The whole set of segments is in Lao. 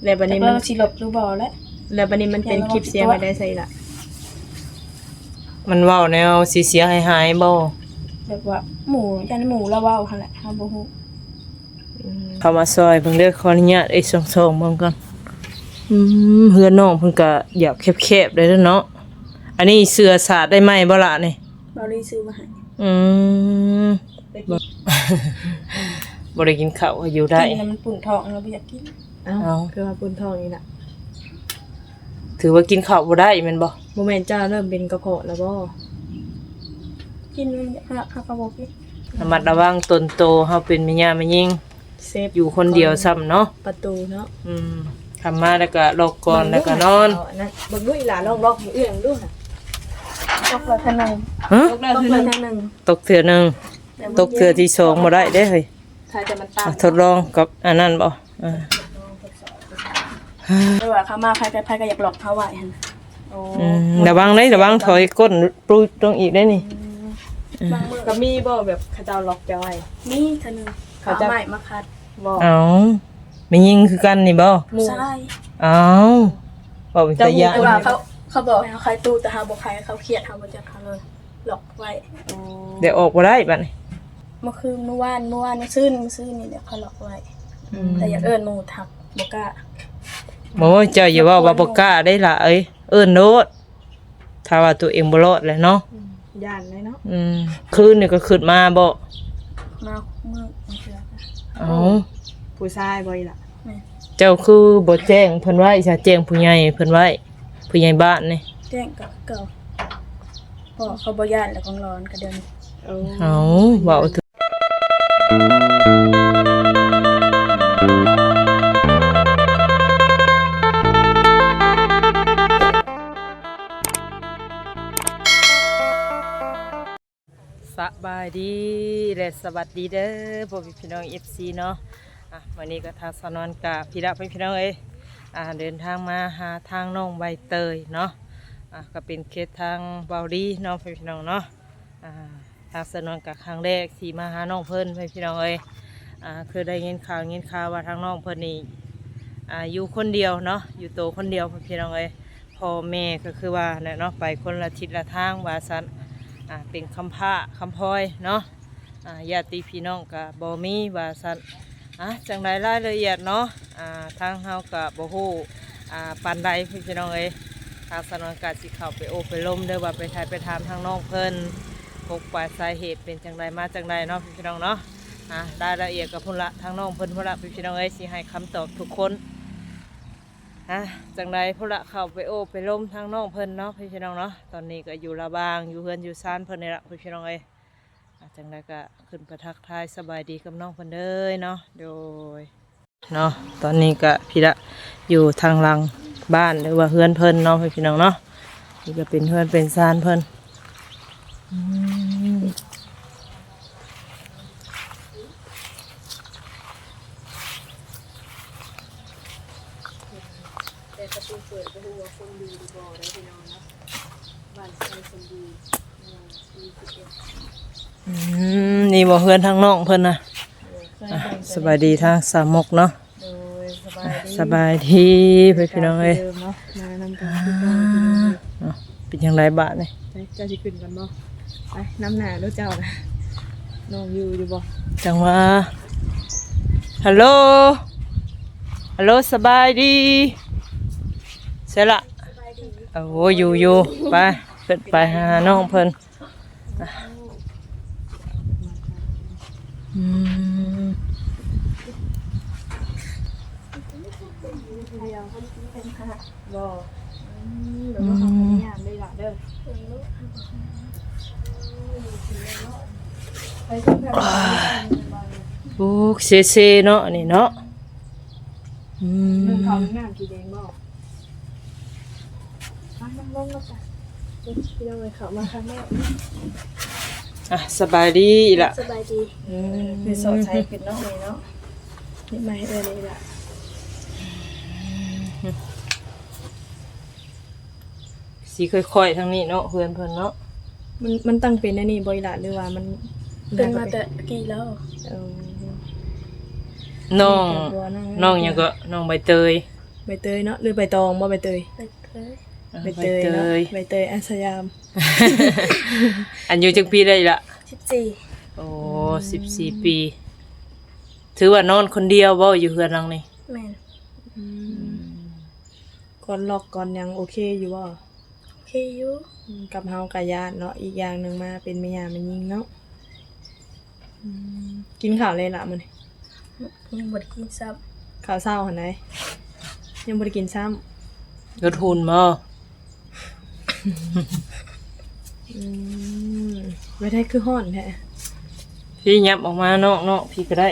ແລ້ວບັດນີ້ມັນ ຈັກວ່າຊິລົບຫຼືບໍ່ແຫຼະ. ແລ້ວບັດນີ້ມັນເປັນຄລິບສຽງແບບໃດໃສ່ລະ? ມັນເວົ້າແນວຊິເສຍຫາຍໆບໍ່? ແບບວ່າໝູ່ ຢ້ານໝູ່ລາວເວົ້າຫັ້ນແຫຼະ ເຮົາບໍ່ຮູ້. ອືມ ເຂົ້າມາຊ່ອຍເບິ່ງເດີ ຂໍອະນຸຍາດເອີ່ຍ ສ່ອງໆເບິ່ງກ່ອນ. ອືມ ເຮືອນນ້ອງເພິ່ນກະຢາກແຄບໆໄດ໋ເນາະ. ອັນນີ້ເສື້ອສາດໄດ້ໃໝ່ບໍ່ລະນີ້? ເບົາລີຊື້ມາໃຫ້. ອືມ ບໍ່ໄດ້ກິນເຂົ້າກໍຢູ່ໄດ້. ກິນແລ້ວມັນປຸ້ນທ້ອງ ເຮົາບໍ່ຢາກກິນ. ເອົ້າ ເອົ້າ ຄືວ່າປຸ້ນທ້ອງອີກລະ? ຖືວ່າກິນເຂົ້າບໍ່ໄດ້ແມ່ນບໍ່? ບໍ່ແມ່ນເຈົ້າເລີ່ມເປັນກະເພາະແລ້ວບໍ່? ກິນມັນຫາກ ຫາກກໍບໍ່ເປັນ. ລະມັດລະວັງຕົນໂຕ ເຮົາເປັນແມ່ຍ່າແມ່ຍິງ ເຊບ ຢູ່ຄົນດຽວຊ້ຳເນາະ ປະຕູເນາະ. ອືມ ຄຳມາແລ້ວກໍລັອກກ່ອນ ແລ້ວກໍນອນ. ເບິ່ງດູ ເອົາອັນນັ້ນ ເບິ່ງດູອີ່ຫຼ້າ ລອງລັອກໃຫ້ເອື້ອຍເບິ່ງດູ. ຕົກແລ້ວເທື່ອໜຶ່ງ. ຮະ? ຕົກແລ້ວເທື່ອໜຶ່ງ. ຕົກເທື່ອໜຶ່ງ ແຕ່ບໍ່ ຕົກເທື່ອທີສອງບໍ່ໄດ້ເດ້ເຮີ້ຍ. ຖ້າຈະມັນຕາມ ອ່ະ ທົດລອງກັບອັນນັ້ນບໍ່? ເອີ ແຕ່ວ່າເຂົ້າມາໃຜ ໃຜກໍຢາກລັອກເຮົາໄວ້ຫັ້ນ. ໂອ້ ອືມ ລະວັງເດ້ ລະວັງຖອຍກົ້ນປຸບລົງອີກໄດ້ນີ້. ອືມ ບາງມື້ກໍມີບໍ່ ແບບເຂົາເຈົ້າລັອກເຈົ້າໄວ້? ມີເທື່ອໜຶ່ງ ເຂົາ ເຂົາເຈົ້າ ເອົາໄມ້ມາຂັດ. ບໍ່ ເອົ້າ ແມ່ຍິງຄືກັນນີ້ບໍ່? ຜູ້ຊາຍ. ເອົ້າ ເວົ້າເປັນຕາຢ້ານ. ແຕ່ວ່າເຂົາ ເຂົາບອກໃຫ້ເຮົາໄຂຕູ້ ແຕ່ເຮົາບໍ່ໄຂ ເຂົາຄຽດ ເຮົາບໍ່ຈັກ ເຮົາເລີຍ ລັອກໄວ້. ໂອ້ ແລ້ວອອກບໍ່ໄດ້ບັດນີ້. ເມື່ອຄືນ ເມື່ອວານ ເມື່ອວານ ມື້ຊືນ ມື້ຊືນນີ້ແຫຼະ ເຂົາລັອກໄວ້. ອືມ ແຕ່ຢາກເອີ້ນໝູ່ທັກ ບໍ່ກ້າ. ໂອ້ຍ ເຈົ້າຢ່າເວົ້າວ່າບໍ່ກ້າໄດ໋ຫຼ້າເອີຍ ເອີ້ນໂລດ ຖ້າວ່າຕົວເອງບໍ່ລອດແຫຼະເນາະ. ອືມ ຢ້ານເລີຍເນາະ. ອືມ ຄືນນີ້ກໍຂຶ້ນມາບໍ່? ມາມື້ ເອົ້າ ຜູ້ຊາຍບໍ່ອີ່ຫຼ້າ? ແມ່ນ. ເຈົ້າຄືບໍ່ແຈ້ງເພິ່ນໄວ້ຊະ ແຈ້ງຜູ້ໃຫຍ່ເພິ່ນໄວ້ ຜູ້ໃຫຍ່ບ້ານນີ້. ແຈ້ງກໍເກົ່າ ເພາະເຂົາບໍ່ຢ້ານແລ້ວ ຂອງຫຼອນກະເດີນ. ໂອ້ ເອົ້າ ເວົ້າຖືກ. ສະບາຍດີ ແລະ ສະຫວັດດີເດີ ພໍ່ແມ່ພີ່ນ້ອງ ເອັຟຊີ ເນາະ. ອ່ະ ມື້ນີ້ກໍທາງສາວນວນກະ ພີ່ລະ ພີ່ນ້ອງເອີຍ ອ່າ ເດີນທາງມາຫາທາງນ້ອງໃບເຕີຍເນາະ. ອ່າ ກໍເປັນເຂດທາງເບົາລີເນາະ ພີ່ນ້ອງເນາະ. ອ່າ ທາງສາວນວນກະຄັ້ງແລກທີ່ມາຫານ້ອງເພິ່ນ ພີ່ນ້ອງເອີຍ. ອ່າ ຄືໄດ້ຍິນຂ່າວ ຍິນຂ່າວວ່າທາງນ້ອງເພິ່ນນີ້ ອ່າ ຢູ່ຄົນດຽວເນາະ ຢູ່ໂຕຄົນດຽວ ພີ່ນ້ອງເອີຍ. ພໍ່ແມ່ກໍຄືວ່າແຫຼະເນາະ ໄປຄົນລະທິດລະທາງວ່າຊັ້ນ. ອ່າ ເປັນຄຳພ້າຄຳພ້ອຍເນາະ. ອ່າ ຍາດຕິພີ່ນ້ອງກໍບໍ່ມີວ່າຊັ້ນ. ອ່າ ຈັ່ງໃດລາຍລະອຽດເນາະ ອ່າ ທາງເຮົາກໍບໍ່ຮູ້ ອ່າ ປານໃດ ພີ່ນ້ອງເອີຍ. ທາງສາວນວນກໍຊິເຂົ້າໄປໂອ້ໄປລົມເດີ ວ່າໄປຖ່າຍໄປຖາມທາງນ້ອງເພິ່ນ ກົກປາຍສາເຫດເປັນຈັ່ງໃດມາຈັ່ງໃດເນາະ ພີ່ນ້ອງເນາະ. ອ່າ ລາຍລະອຽດກໍພຸ້ນລະ ທາງນ້ອງເພິ່ນພຸ້ນລະ ພີ່ນ້ອງເອີຍ ຊິໃຫ້ຄຳຕອບທຸກຄົນ. ອ່າ ຈັ່ງໃດພຸ້ນລະ ເຂົ້າໄປໂອ້ໄປລົມທາງນ້ອງເພິ່ນເນາະ ພີ່ນ້ອງເນາະ. ຕອນນີ້ກໍຢູ່ລະຫວ່າງຢູ່ເຮືອນຢູ່ຊານເພິ່ນນີ້ລະ ພີ່ນ້ອງເອີຍ. ອ່າ ຈັ່ງໃດກໍຂຶ້ນໄປທັກທາຍສະບາຍດີກັບນ້ອງເພິ່ນເດີເນາະ. ໂດຍ ເນາະ ຕອນນີ້ກໍພີ່ລະ ຢູ່ທາງຫຼັງບ້ານ ຫຼືວ່າເຮືອນເພິ່ນເນາະ ພີ່ນ້ອງເນາະ. ນີ້ກໍເປັນເຮືອນເປັນຊານເພິ່ນ. ອືມ ແຕ່ປະຕູເປີດບໍ່ຮູ້ວ່າຄົນຢູ່ຫຼືບໍ່ເດີ ພີ່ນ້ອງເນາະ. ບ້ານໄຊສົມບູນ ໝູ່ສີ່ສິບເອັດ. ອືມ ນີ້ບໍ່ເຮືອນທາງນ້ອງເພິ່ນນະ. ໂດຍ ອ່ະ ສະບາຍດີທາງສາວມົກເນາະ. ໂດຍ ສະບາຍດີ ສະບາຍດີພີ່ນ້ອງເອີຍ. ເນາະ ມານຳກັນຄືເກົ່າພີ່ນ້ອງເອີຍ. ອ່າ ເປັນຈັ່ງໃດບາດນີ້? ໄປ ເຈົ້າຊິຂຶ້ນກ່ອນບໍ່? ໄປນຳໜ້າໂລດເຈົ້ານະ. ນ້ອງຢູ່ ຢູ່ບໍ່? ຈັ່ງວ່າ ຮັລໂຫຼ ຮັລໂຫຼ ສະບາຍດີ ໃສລະ? ສະບາຍດີ. ໂອ້ ຢູ່ ຢູ່ ໄປ ຂຶ້ນໄປຫານ້ອງເພິ່ນ. ອືມ ບໍ່ ອືມ ແບບວ່າເຮົາກໍມີງານເລີຍລະເດີ. ໂອ້ ເຊໆເນາະ ອັນນີ້ເນາະ. ອືມ ໜຶ່ງເຂົ້າໜຶ່ງນ້ຳກິນເອງບໍ່? ມາ ນັ່ງລົງແລ້ວກະ ພີ່ນ້ອງເອີຍ ເຂົ້າມາຄັ້ງແລກ. ອ່ະ ສະບາຍດີອີ່ຫຼະ. ສະບາຍດີ. ອືມ ຄືສອດໃສ່ຂຶ້ນເນາະ ນີ້ເນາະ ນີ້ມາໃຫ້ເອື້ອຍນີ້ລະ. ຊິຄ່ອຍໆທາງນີ້ເນາະ ເຮືອນເພິ່ນເນາະ. ມັນ ມັນຕັ້ງເປັນແນວນີ້ບໍ່ອີ່ຫຼະ ຫຼືວ່າມັນ ເປັນມາແຕ່ກີ້ແລ້ວ? ເອີ ນ້ອງ ນ້ອງຫຍັງເກາະ? ນ້ອງໃບເຕີຍ. ໃບເຕີຍເນາະ ຫຼືໃບຕອງບໍ່ໃບເຕີຍ? ໃບເຕີຍ. ເອີ ໃບເຕີຍເນາະ ໃບເຕີຍ ໃບເຕີຍອາສະຍາມ. ອາຍຸຈັກປີແລ້ວລະ? ສິບສີ່. ໂອ້ ອືມ ສິບສີ່ປີ. ຖືວ່ານອນຄົນດຽວບໍ່ຢູ່ເຮືອນຫຼັງນີ້? ແມ່ນ. ອືມ ອືມ ກ່ອນລັອກກ່ອນຫຍັງໂອເຄຢູ່ບໍ່? ໂອເຄຢູ່. ອືມ ກັບເຮົາກະຢ້ານເນາະ ອີກຢ່າງໜຶ່ງມາເປັນແມ່ຍ່າແມ່ຍິງເນາະ. ອືມ ກິນເຂົ້າແລ້ວລະມື້ນີ້? ຍັງບໍ່ໄດ້ກິນຊ້ຳ. ເຂົ້າເຊົ້າຫັ້ນໃດ? ຍັງບໍ່ໄດ້ກິນຊ້ຳ. ລົດຫຸ່ນບໍ່? ອືມ ເວລາໃດຄືຮ້ອນແທ້? ພີ່ຫຍັບອອກມານອກໆ ພີ່ກະໄດ້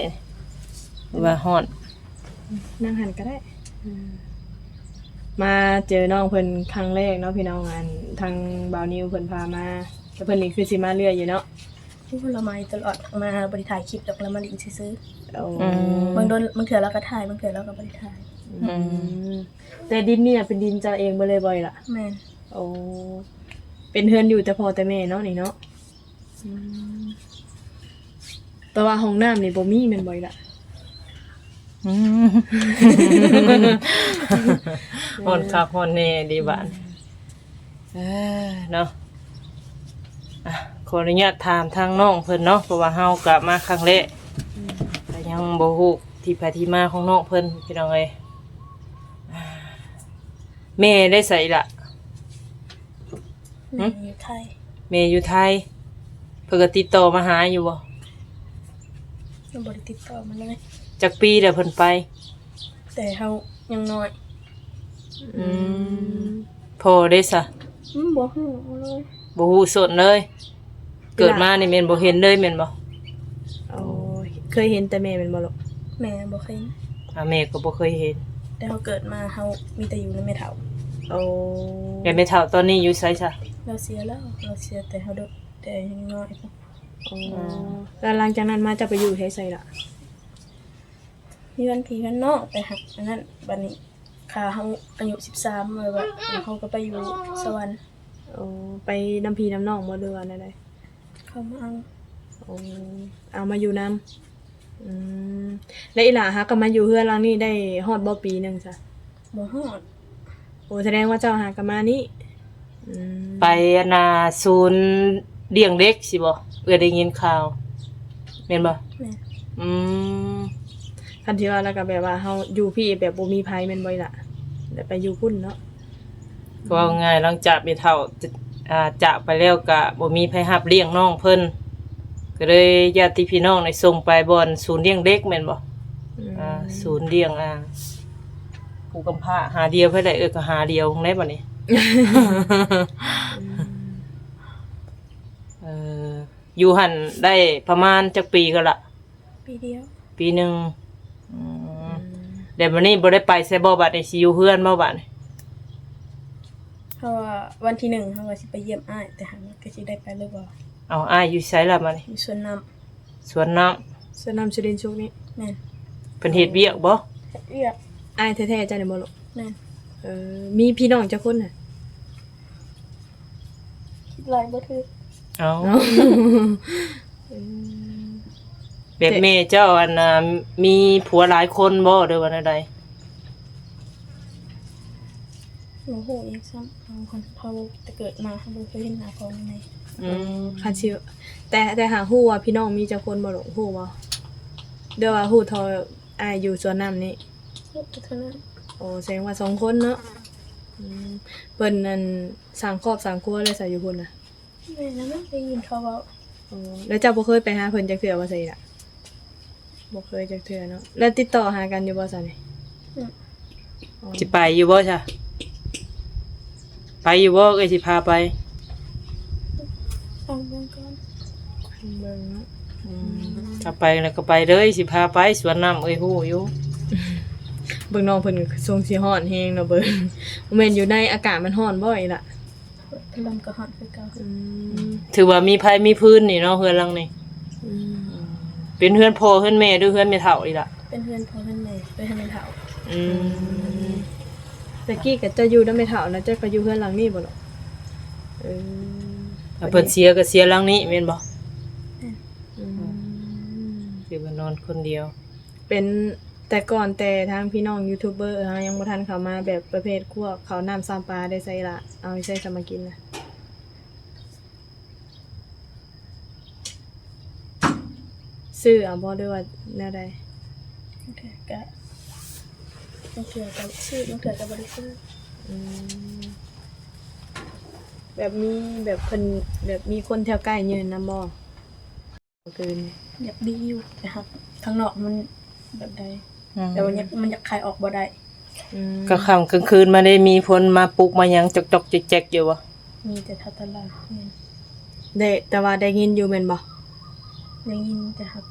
ວ່າຮ້ອນ. ນັ່ງຫັ້ນກະໄດ້. ອືມ ມາເຈີນ້ອງເພິ່ນຄັ້ງແລກເນາະພີ່ນ້ອງ ອັນທາງບ່າວນິວເພິ່ນພາມາ ແຕ່ເພິ່ນນີ້ຄືຊິມາເລື້ອຍຢູ່ເນາະ. ໂອ້ ລາວມາຢູ່ຕະຫຼອດ ມາບໍ່ໄດ້ຖ່າຍຄລິບດອກ ລາວມາຫຼິ້ນຊື່ໆ. ໂອ້ ອືມ ບາງດົນ ບາງເທື່ອລາວກະຖ່າຍ ບາງເທື່ອລາວກະບໍ່ໄດ້ຖ່າຍ. ອືມ ອືມ ແຕ່ດິນນີ້ນະເປັນດິນເຈົ້າເອງເບິດເລີຍບໍ່ລະ? ແມ່ນ. ໂອ້ ເປັນເຮືອນຢູ່ແຕ່ພໍ່ແຕ່ແມ່ເນາະນີ້ເນາະ. ອືມ ແຕ່ວ່າຫ້ອງນ້ຳນີ້ບໍ່ມີແມ່ນບໍ່ລະ? ອືມ ຮ້ອນຄັກຮ້ອນແນ່ເດບາດ. ເອີ ເອີ ເນາະ ອ່ະ ຂໍອະນຸຍາດຖາມທາງນ້ອງເພິ່ນເນາະ ເພາະວ່າເຮົາກະມາຄັ້ງແລກ ອືມ ກະຍັງບໍ່ຮູ້ທີ່ໄປທີ່ມາຂອງນ້ອງເພິ່ນ ພີ່ນ້ອງເອີຍ. ແມ່ໄດ້ໃສລະ? ແມ່ ຫຶ? ຢູ່ໄທ. ແມ່ຢູ່ໄທ. ເພິ່ນກະຕິດຕໍ່ມາຫາຢູ່ບໍ່? ຍັງບໍ່ໄດ້ຕິດຕໍ່ມາເລີຍ. ຈັກປີແລ້ວເພິ່ນໄປ? ແຕ່ເຮົາຍັງນ້ອຍ. ອືມ ອືມ ພໍ່ເດຊະ? ອືມ ບໍ່ຮູ້ເລີຍ. ບໍ່ຮູ້ສົນເລີຍ. ເກີດມານີ້ແມ່ນບໍ່ເຫັນເລີຍແມ່ນບໍ່? ໂອ້ ເຄີຍເຫັນແຕ່ແມ່ແມ່ນບໍ່ລູກ? ແມ່ບໍ່ເຄີຍເຫັນ. ອ່າ ແມ່ກໍບໍ່ເຄີຍເຫັນ. ແຕ່ເຮົາເກີດມາເຮົາມີແຕ່ຢູ່ນຳແມ່ເຖົ້າ. ໂອ້ ແລ້ວແມ່ເຖົ້າຕອນນີ້ຢູ່ໃສຊະ? ລາວເສຍແລ້ວ ລາວເສຍແຕ່ເຮົາເດັກ ແຕ່ຍັງນ້ອຍພຸ້ນ. ໂອ້ ອືມ ແລ້ວຫຼັງຈາກນັ້ນມາເຈົ້າໄປຢູ່ໃສລະ? ເຮືອນພີ່ເຮືອນນ້ອງ ໄປຫາອັນນັ້ນ ບາດນີ້ ຄ່າເຮົາອາຍຸສິບສາມ ແບບວ່າເຮົາກໍໄປຢູ່ສະຫວັນ. ໂອ້ ໄປນຳພີ່ນຳນ້ອງບໍ່ ຫຼືວ່າແນວໃດ? ເຂົາມາເອົາ. ໂອ້ ເອົາມາຢູ່ນຳ. ອືມ ແລ້ວອີ່ຫຼ້າຫາກໍມາຢູ່ເຮືອນຫຼັງນີ້ໄດ້ຮອດບໍ່ປີໜຶ່ງຊະ? ບໍ່ຮອດ. ໂອ້ ສະແດງວ່າເຈົ້າຫາກໍມານີ້. ອືມ ໄປອັນນ່າ ສູນລ້ຽງເດັກຊິບໍ່? ເອື້ອຍໄດ້ຍິນຂ່າວ ແມ່ນບໍ່? ແມ່ນ. ອືມ ຄັນທີ່ວ່າແລ້ວກໍແບບວ່າເຮົາຢູ່ພີ້ແບບບໍ່ມີໃຜແມ່ນບໍ່ອີ່ຫຼ້າ? ແລ້ວໄປຢູ່ພຸ້ນເນາະ. ເວົ້າງ່າຍ ຫຼັງຈາກແມ່ເຖົ້າ ອ່າ ຈາກໄປແລ້ວກະບໍ່ມີໃຜຮັບລ້ຽງນ້ອງເພິ່ນ ກໍເລີຍຍາດຕິພີ່ນ້ອງນີ້ສົ່ງໄປບ່ອນສູນລ້ຽງເດັກແມ່ນບໍ່? ອືມ ອ່າ ສູນລ້ຽງ ອ່າ ຜູ້ກຳພ້າຫາດຽວ ໃຜໄດ້ເອື້ອຍກໍຫາດຽວຫັ້ນແຫຼະບັດນີ້. ອືມ ເອີ ຢູ່ຫັ້ນໄດ້ປະມານຈັກປີກໍລະ? ປີດຽວ. ປີໜຶ່ງ. ອືມ ອືມ ແລ້ວບັດນີ້ບໍ່ໄດ້ໄປໃສບໍ່ ບັດນີ້ຊິຢູ່ເຮືອນບໍ່ບັດນີ້? ເພາະວ່າວັນທີໜຶ່ງເຮົາວ່າຊິໄປຢ້ຽມອ້າຍ ແຕ່ຫາກມັນກໍຊິໄດ້ໄປຫຼືບໍ່. ເອົາ ອ້າຍຢູ່ໃສລະບັດນີ້? ຢູ່ສວນນ້ຳ. ສວນນ້ຳ. ສວນນ້ຳສຸລິນສຸກນີ້. ແມ່ນ. ເພິ່ນເຮັດວຽກບໍ່? ເຮັດວຽກ. ອ້າຍແທ້ໆເຈົ້ານີ້ບໍ່ລູກ? ແມ່ນ. ເອີ ມີພີ່ນ້ອງຈັກຄົນນະ? ຄິດຫຼາຍບໍ່ຖືກ. ເອົາ ເອົາ ອືມ ແບບແມ່ເຈົ້າ ອັນນ່າ ມີຜົວຫຼາຍຄົນບໍ່ ຫຼືວ່າແນວໃດ? ບໍ່ຮູ້ອີກຊ້ຳ. ເຮົາ ເຮົາແຕ່ເກີດມາເຮົາບໍ່ເຄີຍເຫັນໜ້າພໍ່ແມ່. ອືມ ຄັນຊິ ແຕ່ ແຕ່ຫາກຮູ້ວ່າພີ່ນ້ອງມີຈັກຄົນບໍ່ລູກ ຮູ້ບໍ່? ຫຼືວ່າຮູ້ເທົ່າອ້າຍຢູ່ສວນນ້ຳນີ້? ຮູ້ເທົ່ານັ້ນ. ໂອ້ ສະແດງວ່າສອງຄົນເນາະ. ອືມ ເພິ່ນ ອັນ ສ້າງຄອບສ້າງຄົວແລ້ວຊະຢູ່ພຸ້ນນະ? ແມ່ນແລ້ວ ໄດ້ຍິນເຂົາເວົ້າ. ໂອ້ ແລ້ວເຈົ້າບໍ່ເຄີຍໄປຫາເພິ່ນຈັກເທື່ອວ່າຊັ້ນລະ? ບໍ່ເຄີຍຈັກເທື່ອເນາະ. ແລ້ວຕິດຕໍ່ຫາກັນຢູ່ບໍ່ຊັ້ນນີ້? ອືມ. ອໍ ຊິໄປຢູ່ບໍ່ຊະ? ໄປຢູ່ບໍ່? ເອື້ອຍຊິພາໄປ. ຟັງເບິ່ງກ່ອນ. ຟັງເບິ່ງເນາະ. ອືມ ອືມ ຖ້າໄປແລ້ວກໍໄປເລີຍ ຊິພາໄປສວນນ້ຳ ເອື້ອຍຮູ້ຢູ່. ເບິ່ງນ້ອງເພິ່ນກໍຊົງຊິຮ້ອນແຮງເນາະ ເບິ່ງ. ບໍ່ແມ່ນຢູ່ໃນອາກາດມັນຮ້ອນບໍ່ອີ່ຫຼະ? ພັດລົມກໍຮ້ອນຄືເກົ່າ. ອືມ ຖືວ່າມີໄພມີຟືນນີ້ເນາະ ເຮືອນຫຼັງນີ້. ອືມ ເປັນເຮືອນພໍ່ເຮືອນແມ່ ຫຼືເຮືອນແມ່ເຖົ້ານີ້ລະ? ເປັນເຮືອນພໍ່ເຮືອນແມ່ ເປັນເຮືອນແມ່ເຖົ້າ. ອືມ ອືມ ແຕ່ກີ້ກໍເຈົ້າຢູ່ນຳແມ່ເຖົ້ານະ ເຈົ້າກໍຢູ່ເຮືອນຫຼັງນີ້ບໍ່ລະ? ເອີ ຖ້າເພິ່ນເສຍກໍເສຍຫຼັງນີ້ແມ່ນບໍ່? ແມ່ນ. ອືມ ອືມ ຄືວ່ານອນຄົນດຽວ. ເປັນ ແຕ່ກ່ອນແຕ່ທາງພີ່ນ້ອງຢູທູບເບີເຮົາຍັງບໍ່ທັນເຂົ້າມາ ແບບປະເພດພວກເຂົ້ານ້ຳຊຳປາໄດ້ໃສ່ລະ ເອົາໃສ່ສະມາກິນນະ ຊື້ເອົາບໍ່ ຫຼືວ່າແນວໃດ? ບາງເທື່ອກະ ບາງເທື່ອກະຊື້ ບາງເທື່ອກະບໍ່ໄດ້ຊື້. ອືມ ແບບມີ ແບບເພິ່ນ ແບບມີຄົນແຖວໃກ້ຍື່ນນຳບໍ່? ຄືນ ຢາກດີຢູ່ ແຕ່ຫາກທາງນອກມັນແບບໃດ ອືມ ແຕ່ວ່າຍັງ ມັນຍັງຂາຍອອກບໍ່ໄດ້. ອືມ ກາງຄ່ຳກາງຄືນມາໄດ້ມີຄົນມາປຸກມາຫຍັງຈອກໆແຈກໆຢູ່ບໍ່? ມີແຕ່ແຖວຕະຫຼາດແມ່ນ ແຕ່ ແຕ່ວ່າໄດ້ຍິນຢູ່ແມ່ນບໍ່? ໄດ້ຍິນ ແຕ່ຫາກ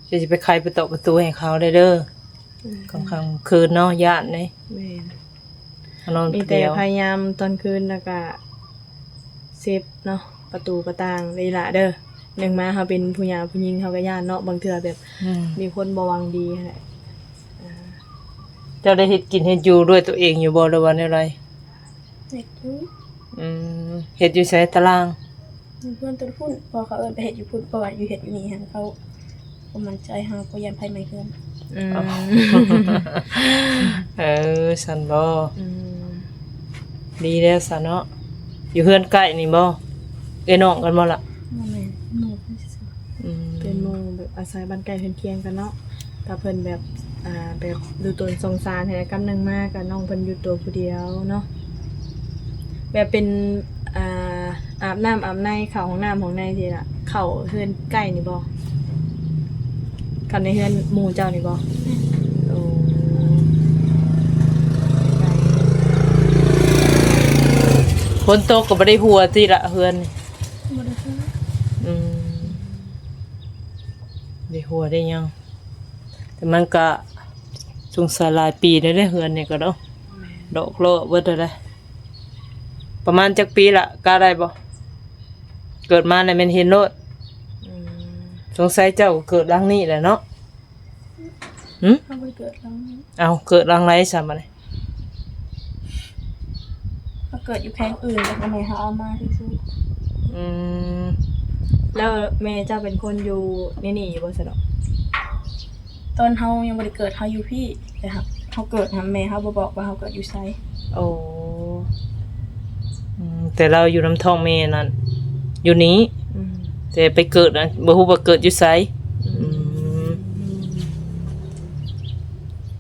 ຈະ ຈະໄປໄຂປະຕູປະຕູໃຫ້ເຂົາໄດ້ເດີ. ອືມ ກາງຄ່ຳກາງຄືນເນາະ ຢ້ານເດ້. ແມ່ນ ນອນ ມີແຕ່ພະຍາຍາມຕອນຄືນ ແລ້ວກະເຊບເນາະ ປະຕູປະຕ່າງເດີລະເດີ. ໜຶ່ງມາເຮົາເປັນຜູ້ຫຍ່າຜູ້ຍິງ ເຮົາກະຢ້ານເນາະ ບາງເທື່ອແບບ ອືມ ມີຄົນບໍ່ຫວັງດີຫັ້ນແຫຼະ. ເຈົ້າໄດ້ເຮັດກິນເຮັດຢູ່ດ້ວຍຕົວເອງຢູ່ບໍ່ ຫຼືວ່າແນວໃດ? ເຮັດຢູ່. ອືມ ເຮັດຢູ່ໃສ? ຕາລ່າງ? ຢູ່ເຮືອນຕົວພຸ້ນ ເພາະເຂົາເອີ້ນໄປເຮັດຢູ່ພຸ້ນ ເພາະວ່າຢູ່ເຮັດຢູ່ນີ້ຫັ້ນ ເຂົາບໍ່ໝັ້ນໃຈເຮົາ ເຂົາຢ້ານໄຟໄໝ້ເຮືອນ. ອືມ ເອີ ຊັ້ນບໍ່? ອືມ ດີແລ້ວຊັ້ນເນາະ. ຢູ່ເຮືອນໃກ້ນີ້ບໍ່? ເອື້ອຍນ້ອງກັນບໍ່ລະ? ບໍ່ແມ່ນ ໝູ່ກັນຊື່ໆ. ອືມ ເປັນໝູ່ແບບອາໄສບ້ານໃກ້ເຮືອນຄຽງກັນເນາະ. ຖ້າເພິ່ນແບບ ອ່າ ແບບດູຕົນສົງສານຫັ້ນນະ ກັບໜຶ່ງມາກະນ້ອງເພິ່ນຢູ່ໂຕຜູ້ດຽວເນາະ ແບບເປັນ ອ່າ ອາບນ້ຳອາບໃນ ເຂົ້າຫ້ອງນ້ຳຫ້ອງໃນຊີ້ລະ ເຂົ້າເຮືອນໃກ້ນີ້ບໍ່? ເຂົ້າໃນເຮືອນໝູ່ເຈົ້ານີ້ບໍ່? ແມ່ນ. ໂອ້ ຝົນຕົກກະບໍ່ໄດ້ຮົ່ວຕິລະເຮືອນນີ້? ບໍ່ໄດ້ຮົ່ວ. ອືມ ໄດ້ຮົ່ວໄດ້ຫຍັງ ແຕ່ມັນກະສົງໄສຫຼາຍປີແລ້ວເດ້ ເຮືອນນີ້ກະເນາະ. ແມ່ນ ດອກເລາະເບິດແລ້ວເດ້. ປະມານຈັກປີລະ ກະໄດ້ບໍ່? ເກີດມາແລ້ວແມ່ນເຫັນໂລດ. ອືມ ສົງໄສເຈົ້າກະເກີດຫຼັງນີ້ແຫຼະເນາະ. ຫຶ? ເຮົາບໍ່ໄດ້ເກີດຫຼັງນີ້. ເອົ້າ ເກີດຫຼັງໃດຊັ້ນບາດນີ້? ເຮົາເກີດຢູ່ແຂວງອື່ນ ແຕ່ພໍ່ແມ່ເຮົາເອົາມາຊື່ໆ. ອືມ ແລ້ວແມ່ເຈົ້າເປັນຄົນຢູ່ໃນນີ້ຢູ່ບໍ່ຊັ້ນເນາະ? ຕອນເຮົາຍັງບໍ່ໄດ້ເກີດ ເຮົາຢູ່ພີ້ ແຕ່ເຮົາ ເຮົາເກີດຫັ້ນ ແມ່ເຮົາບໍ່ບອກວ່າເຮົາເກີດຢູ່ໃສ. ໂອ້ ອືມ ແຕ່ລາວຢູ່ນຳທ້ອງແມ່ນັ້ນ ຢູ່ນີ້. ອືມ ແຕ່ໄປເກີດນະ ບໍ່ຮູ້ວ່າເກີດຢູ່ໃສ. ອືມ ອືມ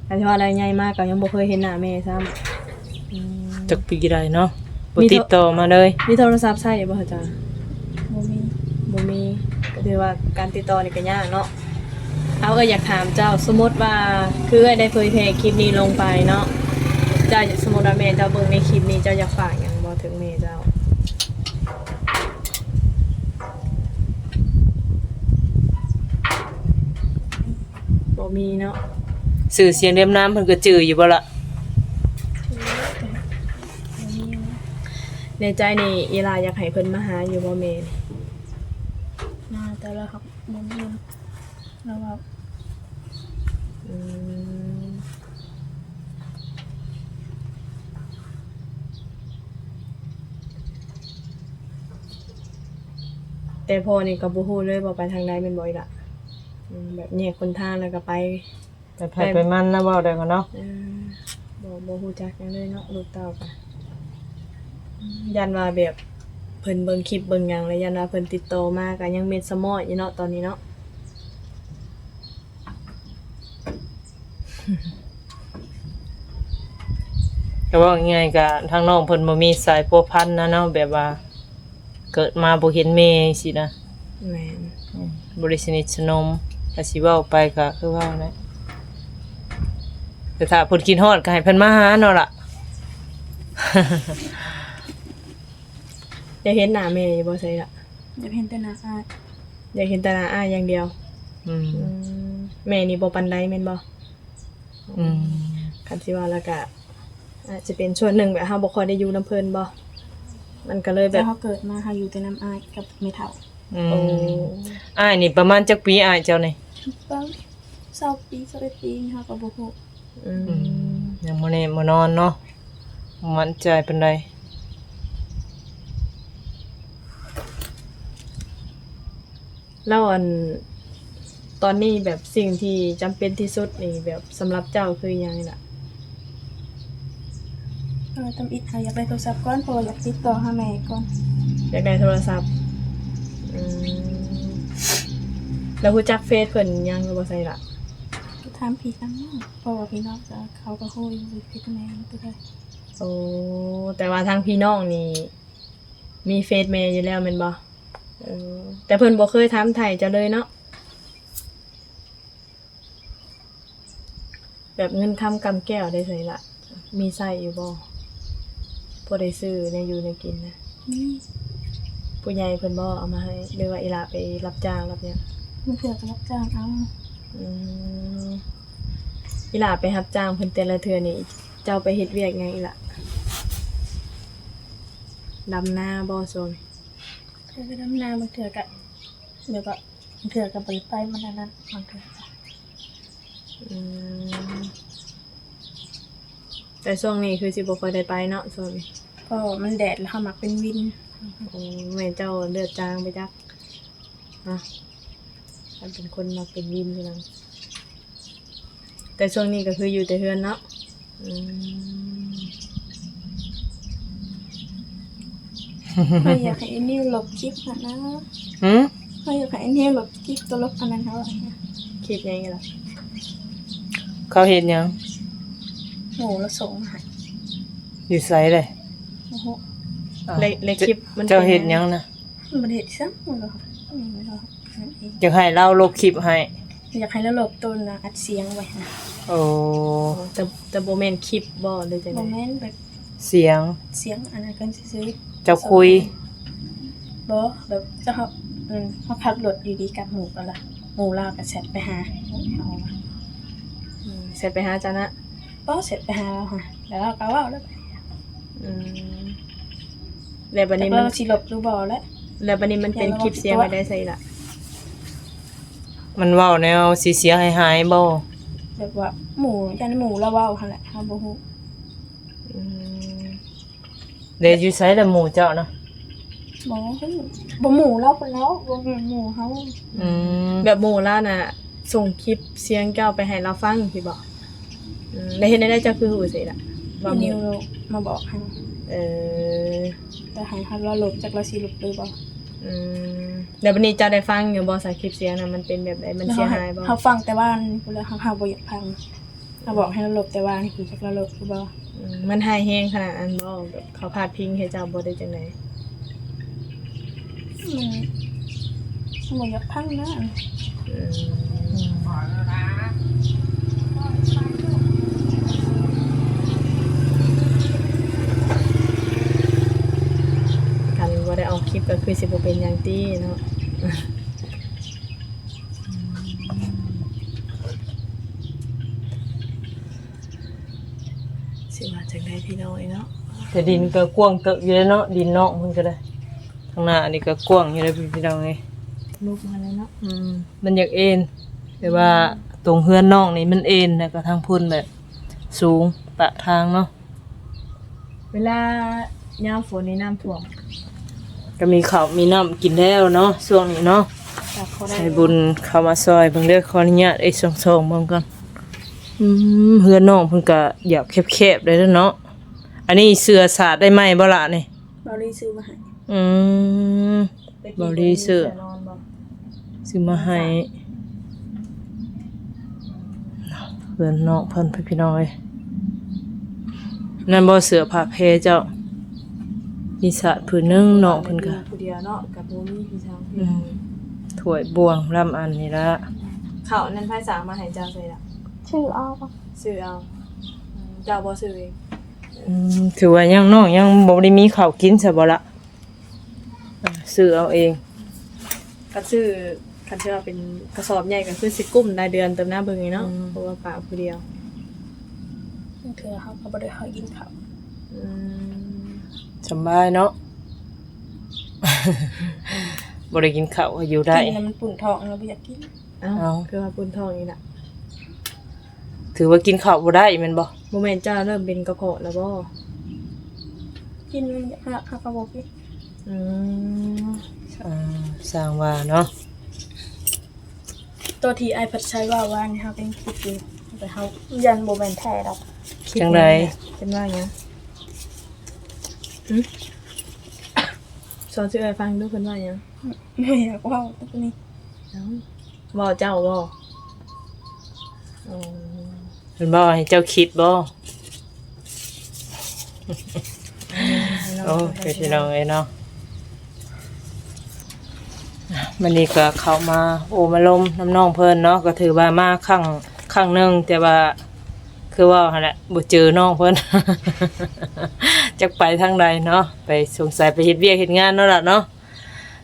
ອັນທີ່ວ່າລາວໃຫຍ່ມາກະຍັງບໍ່ເຄີຍເຫັນໜ້າແມ່ຊ້ຳ. ອືມ ຈັກປີໃດເນາະ ບໍ່ຕິດຕໍ່ມາເລີຍ. ມີໂທລະສັບໃຊ້ບໍ່ເຈົ້າ? ບໍ່ມີ ບໍ່ມີ ກະຖືວ່າການຕິດຕໍ່ນີ້ກະຍາກເນາະ. ເອົາ ເອື້ອຍຢາກຖາມເຈົ້າ ສົມມຸດວ່າ ຄືເອື້ອຍໄດ້ເຜີຍແຜ່ຄລິບນີ້ລົງໄປເນາະ ເຈົ້າ ສົມມຸດວ່າແມ່ເຈົ້າເບິ່ງໃນຄລິບນີ້ ເຈົ້າຢາກຝາກຫຍັງບໍ່ເຖິງແມ່ເຈົ້າ? ບໍ່ມີເນາະ. ຊື່ສຽງລຽມນາມເພິ່ນກະຈື່ຢູ່ບໍ່ລະ? ໃນໃຈນີ້ ອີ່ຫຼ້າຢາກໃຫ້ເພິ່ນມາຫາຢູ່ບໍ່ແມ່? ມາ ແຕ່ລາວຮັກບໍ່ມີ ລາວເວົ້າ. ອືມ ແຕ່ພໍ່ນີ້ກະບໍ່ຮູ້ເລີຍວ່າໄປທາງໃດແມ່ນບໍ່ອີ່ຫຼ້າ? ອືມ ແບບແຍກຫົນທາງແລ້ວກະໄປ ໄປໃຜໄປມັນນະ ເວົ້າໄດ້ບໍ່ເນາະ. ເອີ ບໍ່ ບໍ່ຮູ້ຈັກຫຍັງເລີຍເນາະ ລູກເຕົ້າກະ ຢ້ານວ່າແບບເພິ່ນເບິ່ງຄລິບເບິ່ງຫຍັງ ແລ້ວຢ້ານວ່າເພິ່ນຕິດຕໍ່ມາ ກະຍັງເມັດສະມ້ອຍຢູ່ເນາະ ຕອນນີ້ເນາະ. ກະເວົ້າງ່າຍໆ ກະທາງນ້ອງເພິ່ນບໍ່ມີສາຍພົວພັນນະເນາະ ແບບວ່າ ເກີດມາບໍ່ເຫັນແມ່ຊີ້ນະ. ແມ່ນ ອືມ ບໍ່ໄດ້ສະໜິດສະໜົມ ກະຊິເວົ້າໄປກະຄືເວົ້າແຫຼະ ແຕ່ຖ້າເພິ່ນຄິດຮອດກະໃຫ້ເພິ່ນມາຫາເນາະລະ. ຢາກເຫັນໜ້າແມ່ຢູ່ບໍ່ ໄຊລະ? ຢາກເຫັນແຕ່ໜ້າອ້າຍ. ຢາກເຫັນແຕ່ໜ້າອ້າຍຢ່າງດຽວ. ອືມ ອືມ ແມ່ນີ້ບໍ່ປານໃດແມ່ນບໍ່? ອືມ ຄັນຊິວ່າແລ້ວກະ ອາດຈະເປັນສ່ວນໜຶ່ງແບບເຮົາບໍ່ຄ່ອຍໄດ້ຢູ່ນຳເພິ່ນບໍ່? ມັນກະເລີຍແບບ ເຮົາເກີດມາເຮົາຢູ່ແຕ່ນຳອ້າຍກັບແມ່ເຖົ້າ. ອືມ ໂອ້ ອ້າຍນີ້ປະມານຈັກປີ ອ້າຍເຈົ້ານີ້? ປະມານຊາວປີ ຊາວເອັດປີ ເຮົາກະບໍ່ຮູ້. ອືມ ອືມ ຍັງບໍ່ແນ່ບໍ່ນອນເນາະ ບໍ່ໝັ້ນໃຈປານໃດ. ແລ້ວອັນ ຕອນນີ້ແບບສິ່ງທີ່ຈຳເປັນທີ່ສຸດນີ້ ແບບສຳລັບເຈົ້າຄືອີ່ຫຍັງນີ້ລະ? ເອີ ທຳອິດເຮົາຢາກໄດ້ໂທລະສັບກ່ອນ ເພາະວ່າຢາກຕິດຕໍ່ຫາແມ່ກ່ອນ. ຢາກໄດ້ໂທລະສັບ. ອືມ ແລ້ວຮູ້ຈັກເຟສເພິ່ນຫຍັງຫຼືບໍ່ ໄຊລະ? ກໍຖາມພີ່ກັນເນາະ ເພາະວ່າພີ່ນ້ອງກໍ ເຂົາກໍຮູ້ຢູ່ເຟສແມ່ເພິ່ນ. ໂອ້ ແຕ່ວ່າທາງພີ່ນ້ອງນີ້ມີເຟສແມ່ຢູ່ແລ້ວແມ່ນບໍ່? ເອີ ແຕ່ເພິ່ນບໍ່ເຄີຍຖາມໄຖ່ເຈົ້າເລີຍເນາະ? ແບບເງິນຄຳກຳແກ້ວໄດ້ໃສລະ ມີໃຊ້ຢູ່ບໍ່? ພໍໄດ້ຊື້ແນວຢູ່ແນວກິນນະ? ມີ. ຜູ້ໃຫຍ່ເພິ່ນບໍ່ເອົາມາໃຫ້ ຫຼືວ່າອີ່ຫຼ້າໄປຮັບຈ້າງຮັບຫຍັງ? ບາງເທື່ອກໍຮັບຈ້າງເອົາ. ອືມ ອີ່ຫຼ້າໄປຮັບຈ້າງເພິ່ນແຕ່ລະເທື່ອນີ້ ເຈົ້າໄປເຮັດວຽກຫຍັງອີ່ຫຼ້າ? ດຳນາບໍ່ຊ່ວງນີ້? ເອີ ດຳນາ ບາງເທື່ອກໍ ແບບວ່າ ເທື່ອກໍບໍ່ໄດ້ໄປ ມັນອັນນັ້ນ ບາງເທື່ອ. ອືມ ແຕ່ຊ່ວງນີ້ຄືຊິບໍ່ຄ່ອຍໄດ້ໄປເນາະ ຊ່ວງນີ້ ເພາະວ່າມັນແດດ ແລ້ວເຮົາມັກເປັນວິນ. ໂອ້ ແມ່ນເຈົ້າເລືອດຈາງໄປຈັກເນາະ ມັນເປັນຄົນມັກເປັນວິນຢູ່ນຳ. ແຕ່ຊ່ວງນີ້ກໍຄືຢູ່ແຕ່ເຮືອນເນາະ. ອືມ ຂ້ອຍຢາກໃຫ້ໄອ້ນິວລົບຄລິບຫັ້ນນະ. ຫື? ຂ້ອຍຢາກໃຫ້ໄອ້ນິວລົບຄລິບຕົວລົບອັນນັ້ນເຮົາ. ຄລິບຫຍັງອີກລະ? ເຂົາເຮັດຫຍັງ? ໂອ້ ລາວສົ່ງມາໃຫ້. ຢູ່ໃສເດ? ໂອ້ໂຫ ເຈົ້າ ແລະ ແລະຄລິບມັນ ເຈົ້າເຮັດຫຍັງນະ? ມັນບໍ່ໄດ້ເຮັດຫຍັງ. ອືມ ຢາກໃຫ້ລາວລົບຄລິບໃຫ້. ຢາກໃຫ້ລາວລົບໂຕນະ ອັດສຽງໄວ້ຫັ້ນ. ໂອ້ ໂອ້ ແຕ່ ແຕ່ບໍ່ແມ່ນຄລິບບໍ່ ຫຼືຈັ່ງໃດ? ບໍ່ແມ່ນ ແບບສຽງ ສຽງອັນນັ້ນກັນຊື່ໆ. ເຈົ້າຄຸຍ? ບໍ່ ແບບເຈົ້າ ເຮົາ ເຮົາຂັບລົດຢູ່ດີກັບໝູ່ກັນລະ ໝູ່ລາວກໍແຊັດໄປຫາເຮົາ. ອືມ ແຊັດໄປຫາເຈົ້ານະ? ບໍ່ ແຊັດໄປຫາລາວຫັ້ນ ແລ້ວລາວກໍເວົ້າແລ້ວ. ອືມ ແລ້ວບັດນີ້ມັນ ຈັກລາວຊິລົບຫຼືບໍ່ແຫຼະ. ແລ້ວບັດນີ້ມັນເປັນຄລິບສຽງໄວ້ໄດ້ໃສລະ? ມັນເວົ້າແນວຊິເສຍຫາຍໆບໍ່? ແບບວ່າໝູ່ ຢ້ານໝູ່ລາວເວົ້າຫັ້ນແຫຼະ ເຮົາບໍ່ຮູ້. ອືມ ແລ້ວຢູ່ໃສລະໝູ່ເຈົ້ານະ? ບໍ່ຮູ້ ບໍ່ໝູ່ລາວພຸ້ນແລ້ວ ບໍ່ແມ່ນໝູ່ເຮົາ. ອືມ ແບບໝູ່ລາວນະ ສົ່ງຄລິບສຽງເຈົ້າໄປໃຫ້ລາວຟັງຊີ້ບໍ? ອືມ ແລ້ວເຮັດແນວໃດເຈົ້າຄືຮູ້ຊີ້ລະ ວ່າໝູ່? ນິວມາບອກເຮົາ. ເອີ ແຕ່ໃຫ້ເຮົາລາວລົບ ຈັກລາວຊິລົບຫຼືບໍ່. ອືມ ແລ້ວບັດນີ້ເຈົ້າໄດ້ຟັງຢູ່ບໍ່ສະ ຄລິບສຽງນະ ມັນເປັນແບບໃດ ມັນເສຍຫາຍບໍ່? ເຮົາຟັງແຕ່ວ່າພຸ້ນແຫຼະ ເຮົາ ເຮົາບໍ່ຢາກຟັງ. ເຮົາບອກໃຫ້ລາວລົບແຕ່ວ່ານີ້ ຈັກລາວລົບຫຼືບໍ່. ອືມ ມັນຮ້າຍແຮງຂະໜາດນັ້ນບໍ່? ແບບເຂົາພາດພິງໃຫ້ເຈົ້າບໍ່ ຫຼືຈັ່ງໃດ? ມັນ ມັນບໍ່ຢາກຟັງນະ. ອືມ ຄັນບໍ່ໄດ້ອອກຄລິບກໍຄືຊິບໍ່ເປັນຫຍັງຕິເນາະ. ຊິວ່າຈັ່ງໃດພີ່ນ້ອງເອີຍເນາະ. ແຕ່ດິນກໍກວ້າງເຕີບຢູ່ເດ້ເນາະ ດິນນ້ອງເພິ່ນກໍໄດ້. ທາງໜ້ານີ້ກໍກວ້າງຢູ່ເດ້ພີ່ນ້ອງເອີຍ. ລຸກມາແລ້ວເນາະ. ອືມ ມັນຢາກເອັນ ແຕ່ວ່າ ອືມ ຕົງເຮືອນນ້ອງນີ້ມັນເອັນ ແລ້ວກໍທາງພຸ້ນແບບສູງປະທາງເນາະ. ເວລາຍາມຝົນນີ້ນ້ຳຖ້ວມ. ກໍມີເຂົ້າມີນ້ຳກິນແລ້ວເນາະ ຊ່ວງນີ້ເນາະ. ໃສ່ບຸນເຂົ້າມາຊ່ອຍເບິ່ງເດີ ຂໍອະນຸຍາດເອີ່ຍ ສ່ອງໆເບິ່ງກ່ອນ. ອືມ ເຮືອນນ້ອງເພິ່ນກໍຢາກແຄບໆໄດ້ເນາະ. ອັນນີ້ເສື້ອສາດໄດ້ໃໝ່ບໍ່ລະນີ້? ບ່າວລີຊື້ມາໃຫ້. ອືມ ບ່າວລີຊື້ ຊື້ມາໃຫ້. ເຮືອນນ້ອງເພິ່ນ ພີ່ນ້ອງເອີຍ. ນັ້ນບໍ່ເສື້ອຜ້າແພເຈົ້າ? ມີສາດຜືນໜຶ່ງ ນ້ອງເພິ່ນກໍ ຜູ້ດຽວເນາະ ກໍບໍ່ມີພີ່ທາງ. ອືມ ຖ້ວຍບ່ວງລຳອັນນີ້ລະ. ເຂົ້ານັ້ນໃຜສັ່ງມາໃຫ້ເຈົ້າໃສ່ລະ? ຊື້ເອົາ. ຊື້ເອົາ. ອືມ ເຈົ້າບໍ່ຊື້ເອງ? ອືມ ຖືວ່າຍັງ ນ້ອງຍັງບໍ່ໄດ້ມີເຂົ້າກິນຊະບໍ່ລະ? ອ່າ ຊື້ເອົາເອງ. ຄັນຊື້ ຄັນຊິວ່າເປັນກະສອບໃຫຍ່ກໍຄືຊິກຸ້ມໄດ້ເດືອນເຕີມນະ ເບິ່ງນີ້ເນາະ. ອືມ ເພາະວ່າປາຜູ້ດຽວ ບາງເທື່ອເຮົາກໍບໍ່ໄດ້ຄ່ອຍກິນເຂົ້າ. ອືມ ສຳບາຍເນາະ ບໍ່ໄດ້ກິນເຂົ້າກໍຢູ່ໄດ້. ກິນແລ້ວມັນປຸ້ນທ້ອງ ເຮົາບໍ່ຢາກກິນ. ເອົ້າ ເອົ້າ ຄືວ່າປຸ້ນທ້ອງອີກລະ. ຖືວ່າກິນເຂົ້າບໍ່ໄດ້ແມ່ນບໍ່? ບໍ່ແມ່ນເຈົ້າເລີ່ມເປັນກະເພາະແລ້ວບໍ່? ກິນມັນຢາກຮັກ ເຮົາກໍບໍ່ກິນ. ອືມ ອ່າ ຊ່າງວ່າເນາະ. ໂຕທີ່ອ້າຍພັດໄຊວ່າວ່ານີ້ ເຮົາກໍຍັງຄິດຢູ່ ແຕ່ເຮົາຢ້ານບໍ່ແມ່ນແທ້ດອກ. ຄິດ ຈັ່ງໃດ? ເພິ່ນວ່າຫຍັງ? ຫຶ? ສອນຊື່ອ້າຍຟັງດູ ເພິ່ນວ່າຫຍັງ? ບໍ່ຢາກເວົ້າຕົວນີ້. ເອົ້າ ເວົ້າເຈົ້າບໍ່? ອໍ ເພິ່ນເວົ້າໃຫ້ເຈົ້າຄິດບໍ່? ໂອ້ຍ ພີ່ນ້ອງເອີຍເນາະ, ມື້ນີ້ກໍເຂົ້າມາໂອ້ມາລົມນຳນ້ອງເພິ່ນເນາະ, ກໍຖືວ່າມາຄັ້ງ ຄັ້ງໜຶ່ງ ແຕ່ວ່າຄືເວົ້າຫັ້ນແຫຼະ ບໍ່ເຈີນ້ອງເພິ່ນ ຈັກໄປທາງໃດເນາະ, ໄປ ສົງໄສໄປເຮັດວຽກເຮັດງານເນາະລະເນາະ.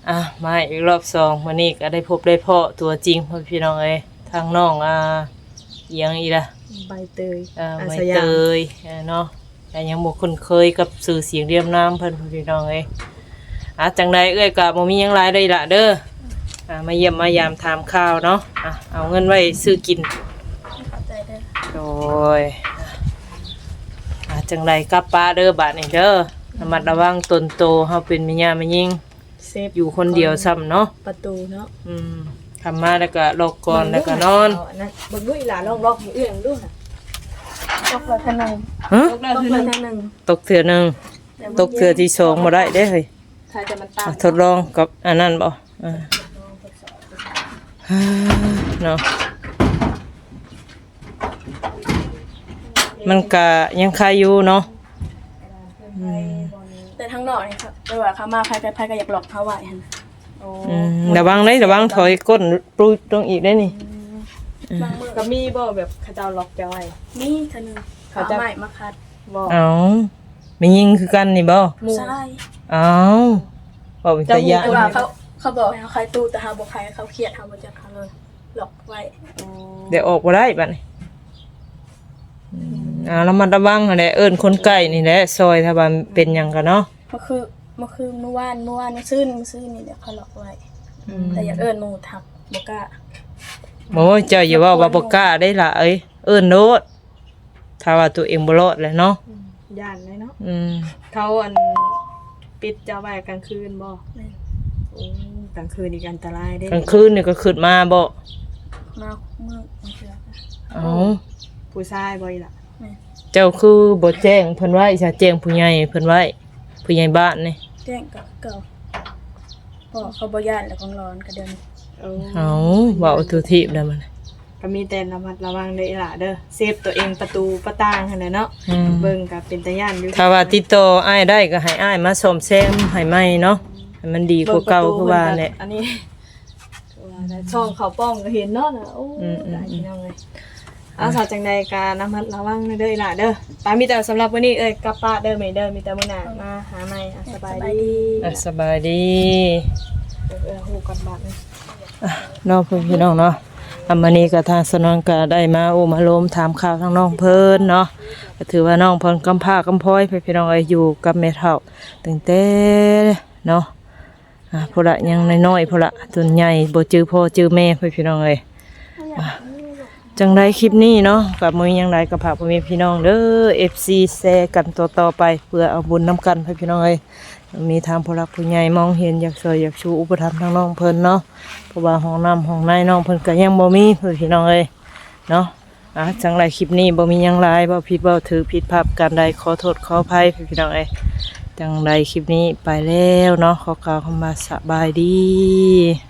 ອ່ະ ມາອີກລອບສອງ ມື້ນີ້ກໍໄດ້ພົບໄດ້ພໍ້ຕົວຈິງ ພໍ່ແມ່ພີ່ນ້ອງເອີຍ, ທາງນ້ອງ ອ່າ ອີ່ຫຍັງອີກລະ? ໃບເຕີຍ ເອີ ອາສະຢາມ ໃບເຕີຍ ເອີເນາະ, ແຕ່ຍັງບໍ່ຄຸ້ນເຄີຍກັບຊື່ສຽງລຽມນາມເພິ່ນ ພີ່ນ້ອງເອີຍ. ອ່ະ ຈັ່ງໃດເອື້ອຍກໍບໍ່ມີຫຍັງຫຼາຍເດີລະເດີ, ອ່າ ມາຢ້ຽມມາຢາມຖາມຂ່າວເນາະ. ອ່ະ ເອົາເງິນໄວ້ຊື້ກິນ. ຂອບໃຈເດີ. ໂດຍ. ອ່ະ ຈັ່ງໃດກັບປະເດີບາດນີ້ເດີ, ລະມັດລະວັງຕົນໂຕ, ເຮົາເປັນແມ່ຍ່າແມ່ຍິງ ເຊບ ຢູ່ຄົນດຽວຊ້ຳເນາະ ປະຕູເນາະ. ອືມ ຄຳມາແລ້ວກໍລັອກກ່ອນ ແລ້ວກໍນອນ. ເບິ່ງດູ ເອົາອັນນັ້ນ ເບິ່ງດູອີ່ຫຼ້າ ລອງລັອກໃຫ້ເອື້ອຍເບິ່ງດູ. ຕົກແລ້ວເທື່ອໜຶ່ງ. ຮະ? ຕົກແລ້ວເທື່ອໜຶ່ງ. ຕົກເທື່ອໜຶ່ງ. ຕົກເທື່ອທີສອງບໍ່ໄດ້ເດ້ເຮີ້ຍ. ຖ້າຈະມັນຕາມ ອ່ະ ທົດລອງກັບອັນນັ້ນບໍ່? ເອີ ເນາະ. ມັນກະຍັງຄາຍຢູ່ເນາະ. ອືມ ແຕ່ທາງນອກນີ້ ແບບວ່າເຂົາມາ ໃຜ ໃຜ ໃຜກໍຢາກລັອກເຮົາໄວ້ຫັ້ນ. ໂອ້ ອືມ ລະວັງເດ້ ລະວັງຖອຍກົ້ນປຸບລົງອີກໄດ້ນີ້. ອືມ ບາງມື້ກໍມີບໍ່ ແບບເຂົາເຈົ້າລັອກເຈົ້າໄວ້? ມີເທື່ອໜຶ່ງ ເຂົາເຈົ້າເອົາໄມ້ມາຂັດ. ບໍ່ ເອົ້າ ແມ່ຍິງຄືກັນນີ້ບໍ່? ຜູ້ຊາຍ. ເອົ້າ ເວົ້າເປັນຕາຢ້ານ. ແຕ່ວ່າເຂົາ ເຂົາບອກໃຫ້ເຮົາໄຂຕູ້ ແຕ່ເຮົາບໍ່ໄຂ, ເຂົາຄຽດ ເຮົາບໍ່ຈັກ ເຮົາເລີຍ ລັອກໄວ້. ອໍ ດຽວອອກບໍ່ໄດ້ບາດນີ້. ອືມ ອ່າ ລະມັດລະວັງຫັ້ນແຫຼະ, ເອີ້ນຄົນໃກ້ນີ້ແຫຼະຊ່ອຍ ຖ້າວ່າເປັນຫຍັງກໍເນາະ. ເມື່ອຄື ເມື່ອຄື ມື້ວານ ມື້ວານ ມື້ຊືນ ມື້ຊືນນີ້ແຫຼະ ເຂົາລັອກໄວ້. ອືມ ແຕ່ຢາກເອີ້ນໝູ່ທັກ ບໍ່ກ້າ. ໂອ້ຍ ເຈົ້າຢ່າເວົ້າວ່າບໍ່ກ້າເດ້ຫຼ້າເອີຍ, ເອີ້ນໂລດ. ຖ້າວ່າຕົວເອງບໍ່ລອດແຫຼະເນາະ. ອືມ ຢ້ານເລີຍເນາະ. ອືມ ເຂົາ ອັນ ປິດເຈົ້າໄວ້ກາງຄືນບໍ່? ແມ່ນ. ໂອ້ ກາງຄືນນີ້ກໍອັນຕະລາຍເດ້. ກາງຄືນນີ້ກໍຂຶ້ນມາບໍ່? ມາມື້ບາງເທື່ອ. ເອົ້າ ໂອ້ ຜູ້ຊາຍບໍ່ອີ່ຫຼ້າ? ແມ່ນ. ເຈົ້າຄືບໍ່ແຈ້ງເພິ່ນໄວ້ຊະ, ແຈ້ງຜູ້ໃຫຍ່ເພິ່ນໄວ້, ຜູ້ໃຫຍ່ບ້ານນີ້. ແຈ້ງກໍເກົ່າ ເພາະເຂົາບໍ່ຢ້ານແລ້ວ ຂອງຫຼອນກະເດີນ. ໂອ້ ເອົ້າ ເວົ້າໂຕທີບແລ້ວມັນ ກໍມີແຕ່ລະມັດລະວັງເດີອີ່ຫຼ້າເດີ, ເຊບຕົວເອງ ປະຕູປະຕ່າງຫັ້ນແຫຼະເນາະ. ອືມ ເບິ່ງກໍເປັນຕາຢ້ານຢູ່. ຖ້າວ່າຕິດຕໍ່ອ້າຍໄດ້ກໍໃຫ້ອ້າຍມາສ້ອມແຊມໃຫ້ໃໝ່ເນາະ, ໃຫ້ມັນດີກວ່າເກົ່າຄືວ່າແຫຼະ. ອັນນີ້ຄືວ່າໄດ້ ຊ່ອງເຂົ້າປ້ອມກໍເຫັນເນາະ. ໂອ້ ອືມໆໆ ຕາຍພີ່ນ້ອງເອີຍ. ອ່າ ອ່າ ຖ້າຈັ່ງໃດກໍລະມັດລະວັງເດີອີ່ຫຼ້າເດີ. ໄປ ມີແຕ່ສຳລັບມື້ນີ້ເອີຍກັບປະເດີແມ່ເດີ, ມີແຕ່ມື້ໜ້າມາຫາໃໝ່. ອ່າ ສະບາຍດີ. ອ່າ ສະບາຍດີ. ເອີ ເອີ ຮູ້ກັນບາດນີ້. ອ່ະ ເນາະ ພີ່ນ້ອງເນາະ, ອ່ະ ມື້ນີ້ກໍທາງສາວນວນກໍໄດ້ມາໂອ້ມາລົມຖາມຂ່າວທາງນ້ອງເພິ່ນເນາະ, ກໍຖືວ່ານ້ອງເພິ່ນກຳພ້າກຳພ້ອຍ ພີ່ນ້ອງເອີຍ, ຢູ່ກັບແມ່ເຖົ້າຕັ້ງແຕ່ເນາະ ອ່າ ພຸ້ນລະ ຍັງນ້ອຍໆ ພຸ້ນລະ, ຈົນໃຫຍ່ບໍ່ຈື່ພໍ່ຈື່ແມ່ ພີ່ນ້ອງເອີຍ. ອ່າ ຈັ່ງໃດຄລິບນີ້ເນາະ ກໍບໍ່ມີຫຍັງຫຼາຍ, ກໍຝາກພໍ່ແມ່ພີ່ນ້ອງເດີ ເອັຟຊີ ແຊກັນຕໍ່ໆໄປ ເພື່ອເອົາບຸນນຳກັນ ພີ່ນ້ອງເອີຍ. ມີທາງຜູ້ຫຼັກຜູ້ໃຫຍ່ມອງເຫັນ ຢາກຊ່ວຍຢາກຊູອຸປະຖຳທາງນ້ອງເພິ່ນເນາະ, ເພາະວ່າຫ້ອງນ້ຳຫ້ອງໃນນ້ອງເພິ່ນກໍຍັງບໍ່ມີ ພີ່ນ້ອງເອີຍເນາະ. ອ່າ ຈັ່ງໃດຄລິບນີ້ບໍ່ມີຫຍັງຫຼາຍ, ເວົ້າຜິດເວົ້າຖືກ ຜິດພາດປະການໃດ ຂໍໂທດຂໍອະໄພ ພີ່ນ້ອງເອີຍ. ຈັ່ງໃດຄລິບນີ້ໄປແລ້ວເນາະ, ຂໍກ່າວຄຳວ່າສະບາຍດີ.